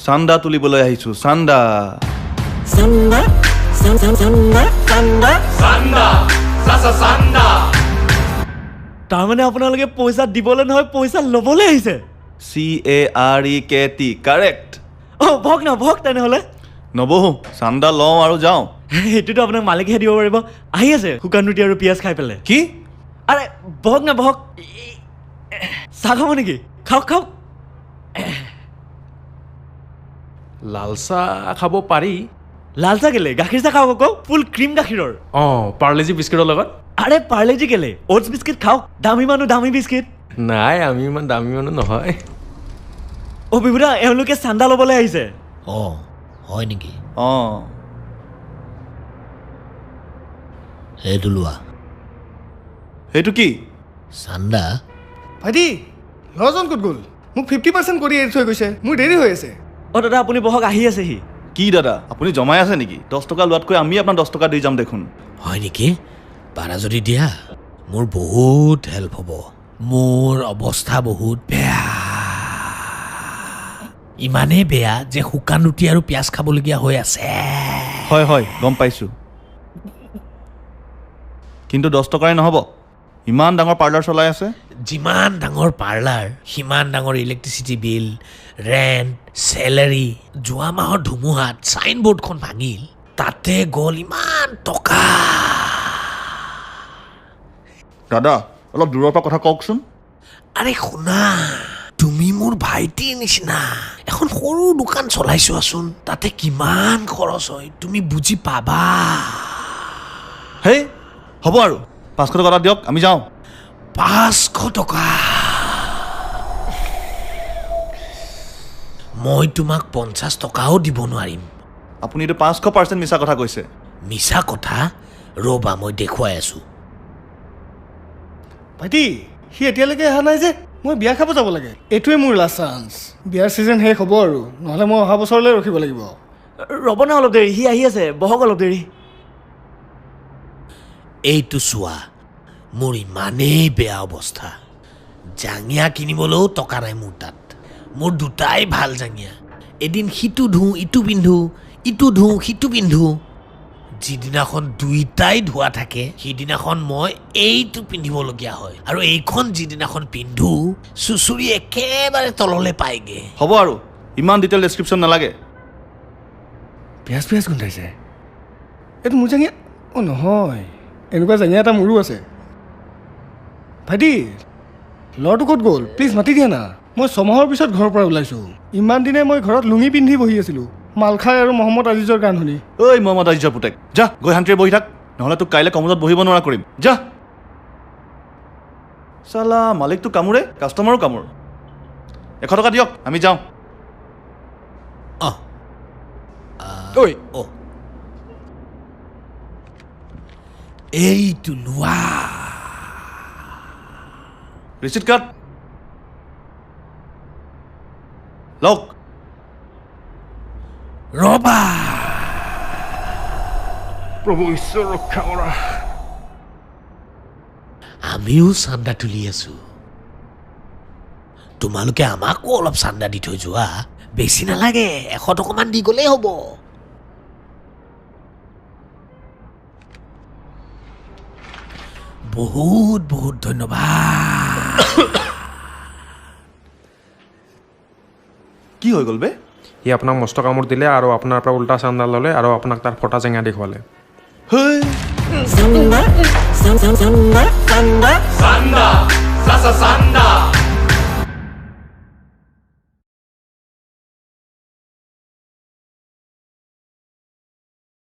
চান্দা তুলিবলৈ আহিছোঁ, চান্দা। চান্দা, চান্দা, চান্দা। তাৰমানে আপোনালোকে পইচা দিবলৈ নহয়, পইচা ল'বলৈ আহিছে। CAREKT, correct. অঁ, বহক না, বহক তেনেহ'লে। নবহো, চান্দা লওঁ আৰু যাওঁ। সেইটোতো আপোনাক মালিকেহে দিব পাৰিব। আহি আছে শুকান ৰুটি আৰু পিঁয়াজ খাই পেলাই। কি? আৰে বহক না, বহক। চাহ খাব নেকি? খাওক খাওক। লাল চাহ খাব পাৰি। লাল চাহ কেলে, গাখীৰ চাহ খাওক আকৌ, ফুল ক্ৰীম গাখীৰৰ। অঁ, পাৰ্লেজি বিস্কুটৰ লগত। আৰে পাৰ্লেজি কেলে, অ'টছ বিস্কিট খাওক, দামী মানুহ, দামী বিস্কিট। নাই, আমি ইমান দামী মানুহ নহয়। অ' বিভুদা, এওঁলোকে চান্দা ল'বলৈ আহিছে। অঁ, হয় নেকি? অঁ। সেইটো লোৱা। সেইটো কি? চান্দা। ভাইটি, ল'ৰাজন ক'ত গ'ল? মোক 50% কৰি এৰি থৈ গৈছে, মোৰ দেৰি হৈ আছে। অঁ দাদা, আপুনি বহক, আহি আছেহি। কি দাদা, আপুনি জমাই আছে নেকি? 10 টকা লোৱাতকৈ আমি আপোনাক 10 টকা দি যাম দেখোন। হয় নেকি? পাৰা যদি দিয়া, মোৰ বহুত হেল্প হ'ব। মোৰ অৱস্থা বহুত বেয়া, ইমানেই বেয়া যে শুকান ৰুটি আৰু পিঁয়াজ খাবলগীয়া হৈ আছে। হয় হয়, গম পাইছোঁ। কিন্তু 10 টকাৰে নহ'ব, ইমান ডাঙৰ পাৰ্লাৰ চলাই আছে। যিমান ডাঙৰ পাৰ্লাৰ, সিমান ডাঙৰ ইলেক্ট্ৰিচিটি বিল, ৰেণ্ট, চেলাৰী। যোৱা মাহৰ ধুমুহাত চাইন বৰ্ডখন ভাঙিল, তাতে গ'ল ইমান টকা। দাদা, অলপ দূৰৰ পৰা কথা কওকচোন। আৰে শুনা, তুমি মোৰ ভাইটিৰ নিচিনা। এখন সৰু দোকান চলাই চোৱাচোন, তাতে কিমান খৰচ হয় তুমি বুজি পাবা। হেই, হ'ব আৰু, 500 টকা এটা দিয়ক, আমি যাওঁ। 500 টকা? মই তোমাক 50 টকাও দিব নোৱাৰিম। আপুনি এইটো 500% মিছা কথা কৈছে। মিছা কথা? ৰ'বা, মই দেখুৱাই আছোঁ। ভাইটি, সি এতিয়ালৈকে অহা নাই যে? মই বিয়া খাব যাব লাগে। এইটোৱে মোৰ লাষ্ট চান্স। বিয়াৰ ছিজন শেষ হ'ব আৰু, নহ'লে মই অহা বছৰলৈ ৰখিব লাগিব। ৰ'ব না অলপ দেৰি, সি আহি আছে, বহক অলপ দেৰি। এইটো চোৱা, মোৰ ইমানেই বেয়া অৱস্থা, জাঙিয়া কিনিবলৈও টকা নাই মোৰ তাত। মোৰ দুটাই ভাল জাঙিয়া। এদিন সিটো ধোওঁ ইটো পিন্ধো, ইটো ধোওঁ সিটো পিন্ধো। যিদিনাখন দুইটাই ধোৱা থাকে, সিদিনাখন মই এইটো পিন্ধিবলগীয়া হয়। আৰু এইখন যিদিনাখন পিন্ধো, চুচৰি একেবাৰে তললৈ পায়গে। হ'ব আৰু, ইমান ডিটেইল ডেছক্ৰিপশ্যন নালাগে। পিঁয়াজ পিঁয়াজ গোন্ধাইছে। এইটো মোৰ জাঙিয়া? অঁ নহয়, এনেকুৱা জাঙিয়া এটা মোৰো আছে। ভাইটি, ল'ৰাটো ক'ত গ'ল? প্লিজ মাতি দিয়া না। মই 6 মাহৰ পিছত ঘৰৰ পৰা ওলাইছোঁ। ইমান দিনে মই ঘৰত লুঙি পিন্ধি বহি আছিলোঁ, মাল খাই আৰু মহম্মদ আজিজৰ গান শুনি। ঐ মহম্মদ আজিজৰ পুতেক, যা গৈ শান্তিৰে বহি থাক, নহ'লে তোক কাইলৈ কমজত বহিব নোৱাৰা কৰিম, যা। চালা, মালিকটো কামোৰে, কাষ্টমাৰো কামোৰ। 100 টকা দিয়ক, আমি যাওঁ। অঁ। ঐ। অঁ, এইটো লোৱা। ৰিচিপ্ট কাৰ্ড লওক। ৰ'বা। প্ৰভু ঈশ্বৰ, ৰক্ষা কৰা। আমিও চান্দা তুলি আছো। তোমালোকে আমাকো অলপ চান্দা দি থৈ যোৱা। বেছি নালাগে, 100 টকামান দি গ'লেই হ'ব। বহুত বহুত ধন্যবাদ। কি হৈ গ'ল বে? সি আপোনাক মস্ত কামোৰ দিলে আৰু আপোনাৰ পৰা উল্টা চান্দা ল'লে আৰু আপোনাক তাৰ ফটা জেঙা দেখুৱালে। হেই। চান্দা, চান্দা, চান্দা, চান্দা।